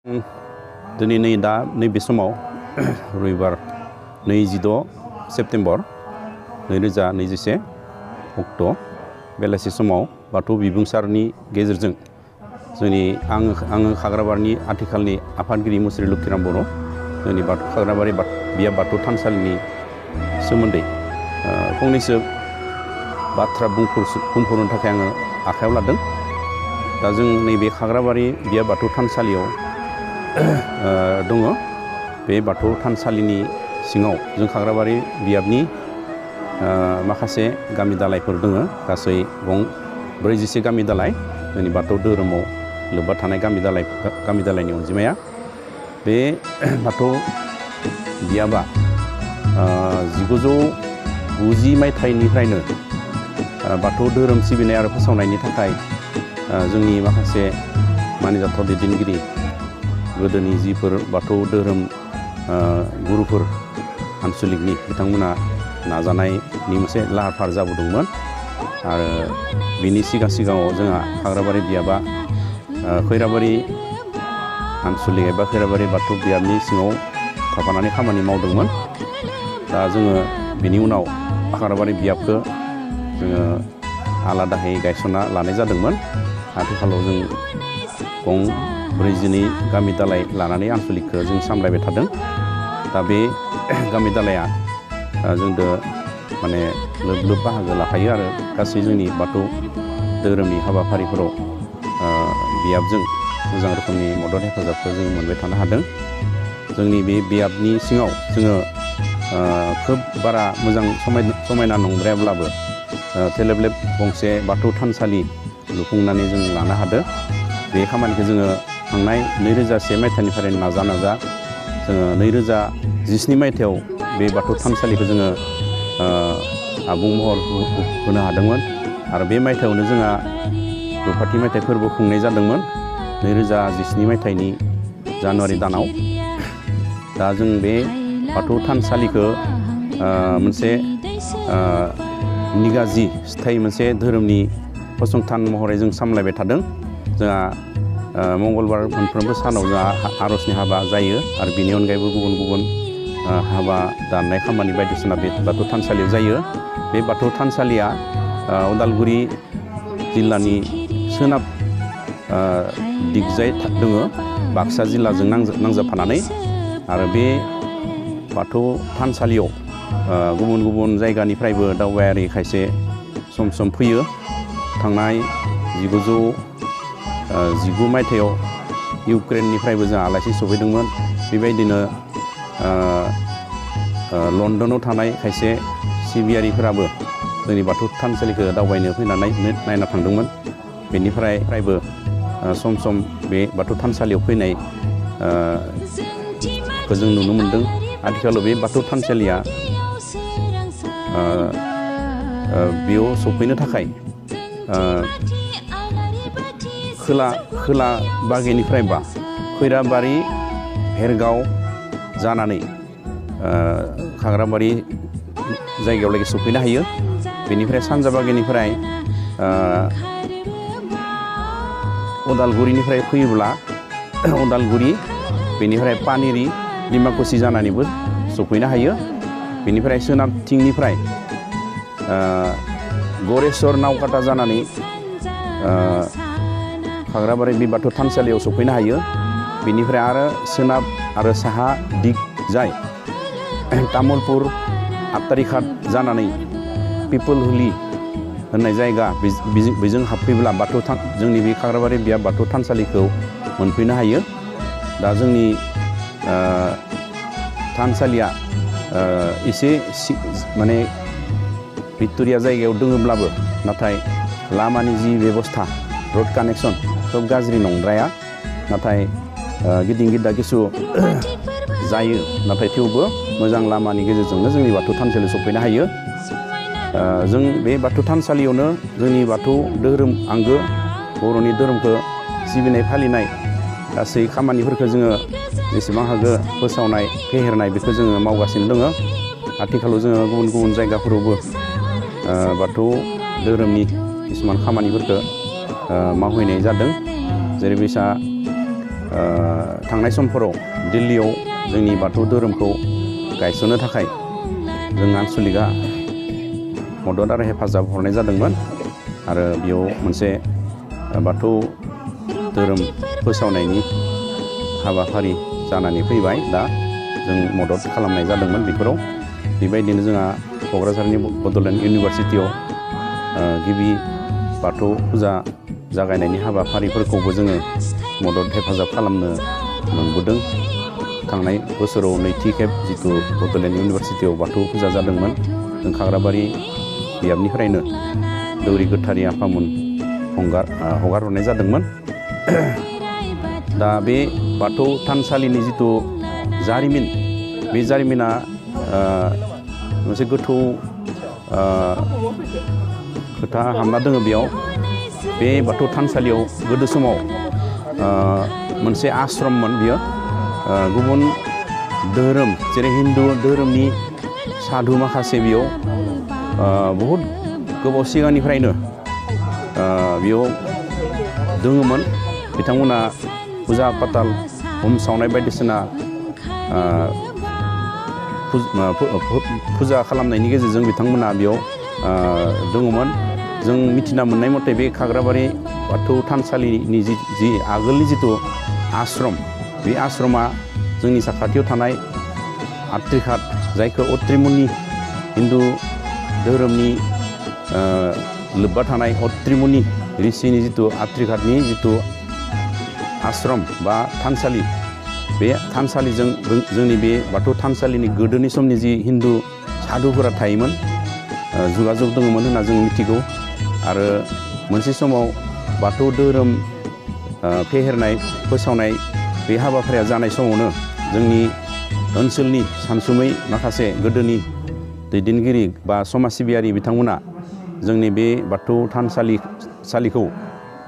दिनै नैबे समाव रबिबार 26 सेप्तेम्बर 2021 अक्ट' बेलासि समाव बाथौ बिबुंसारनि गेजेरजों जोंनि आङो खाग्राबारिनि आथिखालनि आफादगिरि मुस्रि लक्षिराम बर' जोंनि बाथौ खाग्राबारि बियाब बाथौ थानसालिनि सोमोन्दै फंनैसो बाथ्रा बुंफोरनो थाखाय आङो आखायाव लादों। दा जों नैबे खाग्राबारि बियाब बाथौ थानसालियाव दङ। बे बाथौ थानसालिनि सिङाव जों खाग्राबारि बियाबनि माखासे गामि दालायफोर दङ। गासै 47 गामि दालाय जोंनि बाथौ धोरोमाव लोब्बा थानाय गामि दालायनि अनजिमाया। बे बाथौ बियाबा 1990 मायथाइनिफ्रायनो बाथौ धोरोम सिबिनाय आरो फोसावनायनि थाखाय जोंनि माखासे मानिजाथाव दैदेनगिरि गोदोनि जिफोर बाथौ धोरोम गुरुफोर आनसलिकनि बिथांमोना नाजानायनि मोनसे लाहार फाहार जाबोदोंमोन। आरो बिनि सिगाङाव जोंहा खाग्राबारि बियाबा खैराबारि आनसलिक एबा खैराबारि बाथौ बियाबनि सिङाव थाफानानै खामानि मावदोंमोन। दा जोङो बिनि उनाव खाग्राबारि बियाबखौ जोङो आलादायै गायसनना लानाय जादोंमोन। आथिखालाव जों 42 गामि दालाय लानानै आनसलिकखौ जों सामलायबाय थादों। दा बे गामि दालाया जोंदो माने लोब बाहागो लाफायो आरो गासै जोंनि बाथौ धोरोमनि हाबाफारिफोराव बियाबजों मोजां रोखोमनि मदद हेफाजाबखौ जों मोनबाय थानो हादों। जोंनि बे बियाबनि सिङाव जोङो खोब बारा मोजां समायना नंद्रायाब्लाबो थेलेबलेब गंसे बाथौ थानसालि लुफुंनानै जों लानो हादों। बे खामानिखौ जोङो थांनाय 2001 मायथाइनिफ्राय नाजा जोङो 2017 मायथाइयाव बे बाथौ थानसालिखौ जोङो आबुं महर होनो हादोंमोन। आरो बे मायथाइयावनो जोंहा रुफाथि मायथाइ फोरबो खुंनाय जादोंमोन 2017 मायथाइनि जानुवारि दानाव। दा जों बे बाथौ थानसालिखौ मोनसे निगाजि स्थायि मोनसे धोरोमनि फसंथान महरै जों सामलायबाय थादों। जोंहा मंगलबार मोनफ्रोमबो सानाव जोंहा आर'जनि हाबा जायो आरो बेनि अनगायैबो गुबुन हाबा दाननाय खामानि बायदिसिना बे बाथौ थानसालियाव जायो। बे बाथौ थानसालिया उदालगुरि जिल्लानि सोनाब दिगजाय दङ, बाक्सा जिल्लाजों नांजाबफानानै। आरो बे बाथौ थानसालियाव गुबुन जायगानिफ्रायबो दावबायारि खायसे सम फैयो। थांनाय 1919 मायथाइयाव इउक्रेननिफ्रायबो जों आलासि सफैदोंमोन। बेबायदिनो लन्डनाव थानाय खायसे सिबियारिफोराबो जोंनि बाथौ थानसालिखौ दावबायनो फैनानै नायना थांदोंमोन। बेनिफ्रायबो सम बे बाथौ थानसालियाव फैनाय खौ जों नुनो मोनदों। आथिखालाव बे बाथौ थानसालिया बेयाव सफैनो थाखाय खोला बागेनिफ्राय बा खैराबारि भेरगाव जानानै खाग्राबारि जायगायाव सफैनो हायो। बेनिफ्राय सानजा बागेनिफ्राय उदालगुरिनिफ्राय फैयोब्ला उदालगुरि, बेनिफ्राय पानेरि डिमाकुसि जानानैबो सफैनो हायो। बेनिफ्राय सोनाबथिंनिफ्राय गरेस्वर नावकाटा जानानै खाग्राबारि बे बाथौ थानसालियाव सफैनो हायो। बेनिफ्राय आरो सोनाब आरो साहा दिग जाय तामुलपुर आबतारिघाट जानानै पिपलहुलि होननाय जायगा बेजों हाबफैब्ला जोंनि बे खाग्राबारि बियाब बाथौ थानसालिखौ मोनफैनो हायो। दा जोंनि थानसालिया एसे माने भिक्ट'रिया जायगायाव दङब्लाबो नाथाय लामानि जि बेबस्था रड कानेक्सन खोब गाज्रि नंद्राया। नाथाय गिदिं गिदा किसु जायो, नाथाय थेवबो मोजां लामानि गेजेरजोंनो जोंनि बाथौ थानसालियाव सफैनो हायो। जों बे बाथौ थानसालियावनो जोंनि बाथौ धोरोम आंगो बर'नि धोरोमखौ सिबिनाय फालिनाय गासै खामानिफोरखौ जोङो जेसेबां हागौ फोसावनाय फेहेरनाय बेखौ जोङो मावगासिनो दङ। आथिखालाव जोङो गुबुन जायगाफोरावबो बाथौ धोरोमनि किसुमान खामानिफोरखौ मावहैनाय जादों। जेरैबायसा थांनाय समफोराव दिल्लीयाव जोंनि बाथौ धोरोमखौ गायसननो थाखाय जों आनसलिकआ मदद आरो हेफाजाब हरनाय जादोंमोन आरो बेयाव मोनसे बाथौ धोरोम फोसावनायनि हाबाफारि जानानै फैबाय दा जों मदद खालामनाय जादोंमोन बेफोराव बेबायदिनो जोंहा क'क्राझारनि बड'लेण्ड इउनिभारसिटियाव गिबि बाथौ फुजा जागायनायनि हाबाफारिफोरखौबो जोङो मदद हेफाजाब खालामनो मोनबोदों थांनाय बोसोराव नैथि खेब जिथु बड'लेण्ड इउनिभारसिटियाव बाथौ फुजा जादोंमोन जों खाग्राबारि बियाबनिफ्रायनो दौरि गोथारि आफामोन हगारहरनाय जादोंमोन दा बे बाथौ थानसालिनि जिथु जारिमिन बे जारिमिना मोनसे गोथौ खोथा हाबना दङ बेयाव बे बाथौ थानसालियाव गोदो समाव मोनसे आश्रममोन बियो गुबुन धोरोम जेरै हिन्दु धोरोमनि साधु माखासे बेयाव बहुद गोबाव सिगांनिफ्रायनो बेयाव दङमोन बिथांमोना फुजा पाताल होम सावनाय बायदिसिना फुजा खालामनायनि गेजेरजों बिथांमोना बेयाव दङमोन जों मिथिना मोननाय मथे बे खाग्राबारि बाथौ थानसालिनि जि आगोलनि जिथु आश्रम बे आश्रमा जोंनि साखाथियाव थानाय आत्रिघाट जायखौ अत्रिमुनि हिन्दु धोरोमनि लोब्बा थानाय अत्रिमुनि ऋषिनि जिथु आत्रिघाटनि जिथु आश्रम बा थानसालि बे थानसालिजों जोंनि बे बाथौ थानसालिनि गोदोनि समनि जि हिन्दु साधुफोरा थायोमोन जुगाजुग दङमोन होनना जों मिथिगौ आरो मोनसे समाव बाथौ धोरोम फेहेरनाय फोसावनाय बे हाबाफारिया जानाय समावनो जोंनि ओनसोलनि सानसुमै माखासे गोदोनि दैदेनगिरि बा समाज सिबियारि बिथांमोना जोंनि बे बाथौ थानसालिखौ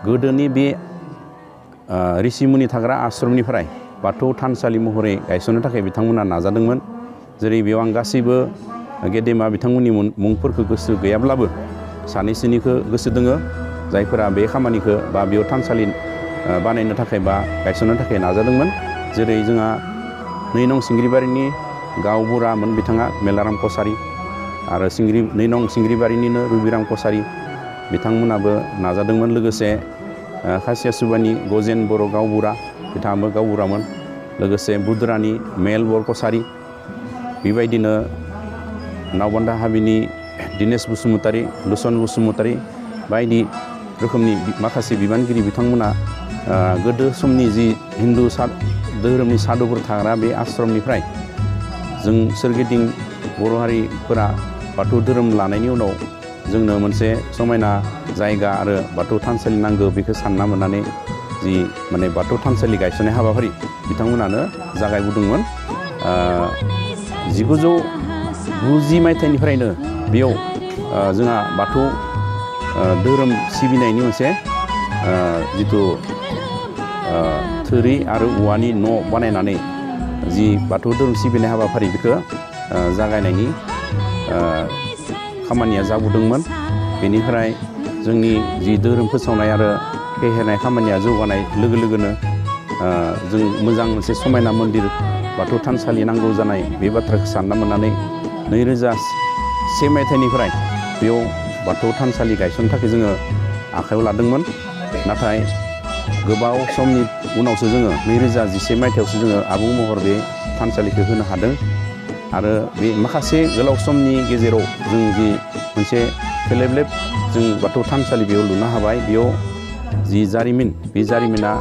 गोदोनि बे ऋषिमुनि थाग्रा आश्रमनिफ्राय बाथौ थानसालि महरै गायसननो थाखाय बिथांमोना नाजादोंमोन जेरै बेयाव आं गासैबो गेदेमा बिथांमोननि मुंफोरखौ गोसो गैयाब्लाबो सानैसोनिखौ गोसो दोङो जायफोरा बे खामानिखौ बा बेयाव थानसालि बानायनो थाखाय बा गायसननो थाखाय नाजादोंमोन जेरै जोंहा 2 नं सिंग्रिबारिनि गावबुरामोन बिथाङा मेलाराम कसारि आरो 2 नं सिंग्रिबारिनिनो रुबिराम कसारि बिथांमोनाबो नाजादोंमोन लोगोसे खासिया सुबानि गजेन बर' गावबुरा बिथाङाबो गावबुरामोन लोगोसे बुद्रानि मेल बर कसारि बेबायदिनो नावबान्धा हाबिनि दिनेश बसुमतारी लुसन बसुमतारी बायदि रोखोमनि माखासे बिबानगिरि बिथांमोना गोदो समनि जि हिन्दु धोरोमनि साधुफोर थाग्रा बे आश्रमनिफ्राय जों सोरगिदिं बर' हारिफोरा बाथौ धोरोम लानायनि उनाव जोंनो मोनसे समायना जायगा आरो बाथौ थानसालि नांगौ बेखौ सानना मोननानै जि माने बाथौ थानसालि गायसननाय हाबाफारि बिथांमोनानो जागायबोदोंमोन 1990 मायथाइनिफ्रायनो बेयाव जोंहा बाथौ धोरोम सिबिनायनि मोनसे जिथु थोरि आरो औवानि न' बानायनानै जि बाथौ धोरोम सिबिनाय हाबाफारि बेखौ जागायनायनि खामानिया जाबोदोंमोन बेनिफ्राय जोंनि जि धोरोम फोसावनाय आरो फेहेरनाय खामानिया जौगानाय लोगो लोगोनो जों मोजां मोनसे समायना मन्दिर बाथौ थानसालि नांगौ जानाय बे बाथ्राखौ सानना मोननानै 2001 मायथाइनिफ्राय बेयाव बाथौ थानसालि गायसननो थाखाय जोङो आखायाव लादोंमोन नाथाय गोबाव समनि उनावसो जोङो 2011 मायथाइयावसो जोङो आबुं महर बे थानसालिखौ होनो हादों आरो बे माखासे गोलाव समनि गेजेराव जों जि मोनसे फेलेबलेब जों बाथौ थानसालि बेयाव लुनो हाबाय बेयाव जि जारिमिन बे जारिमिना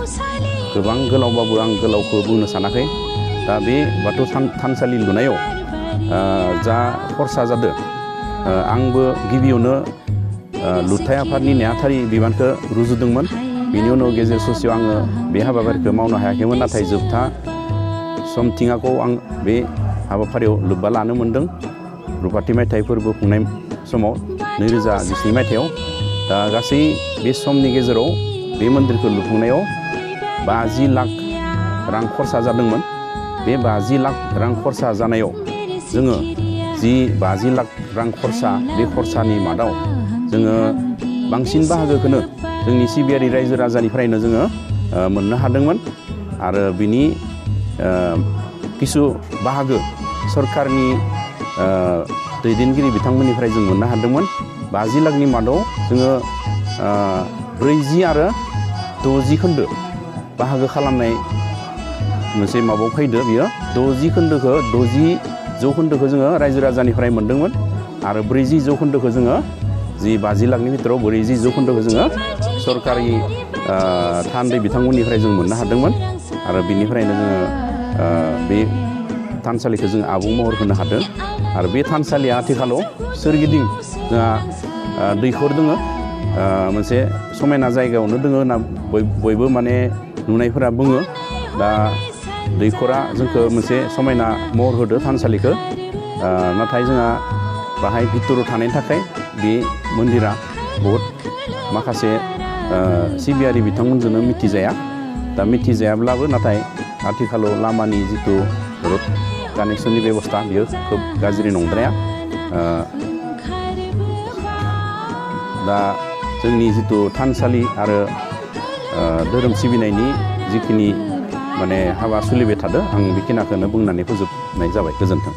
गोबां गोलावबाबो आं गोलावखौ बुंनो सानाखै दा बे बाथौ थानसालि लुनायाव जा खरसा जादों आंबो गिबियावनो लुथाय आफादनि नेहाथारि बिबानखौ रुजुदोंमोन बेनि उनाव गेजेर ससेयाव आङो बे हाबाफारिखौ मावनो हायाखैमोन नाथाय जोबथा समथिङाखौ आं बे हाबाफारियाव लोब्बा लानो मोन्दों रुपाथि मायथाइ फोरबो खुंनाय समाव 2012 मायथाइयाव दा गासै बे समनि गेजेराव बे मन्दिरखौ लुफुंनायाव 50 लाख रां खरसा जादोंमोन बे 50 लाख रां खरसा जानायाव जोङो जि 50 लाख रां खरसा बे खरसानि मादाव जोङो बांसिन बाहागोखौनो जोंनि सिबियारि रायजो राजानिफ्रायनो जोङो मोननो हादोंमोन आरो बिनि किसु बाहागो सरकारनि दैदेनगिरि बिथांमोननिफ्राय जों मोननो हादोंमोन 50 लाखनि मादाव जोङो 40 आरो 60 खोन्दो बाहागो खालामनाय मोनसे माबायाव फैदो बियो 60 जौखोन्दोखौ जोङो रायजो राजानिफ्राय मोनदोंमोन आरो 40 जौखोन्दोखौ जोङो जि 50 लाखनि भितराव 40 जौखोन्दोखौ जोङो सरकारि थान्दै बिथांमोननिफ्राय जों मोननो हादोंमोन आरो बिनिफ्रायनो जोङो बे थानसालिखौ जों आबुं महर होनो हादों आरो बे थानसालिया आथिखालाव सोरगिदिं जोंहा दैखर दोङो मोनसे समायना जायगायावनो दोङो होनना बयबो माने नुनायफोरा बुङो दा दैखरा जोंखौ मोनसे समायना महर होदो थानसालिखौ नाथाय जोंहा बाहाय भितराव थानायनि थाखाय बे मन्दिरा बहुद माखासे सिबियारि बिथांमोनजोंनो मिथिजाया दा मिथिजायाब्लाबो नाथाय आथिखालाव लामानि जिथु रड कानेक्सननि बेबस्था बियो खोब गाज्रि नंद्राया दा जोंनि जिथु थानसालि आरो धोरोम सिबिनायनि जिखिनि माने हाबा सोलिबाय थादों आं बेखिनिखौनो बुंनानै फोजोबनाय जाबाय गोजोन्थों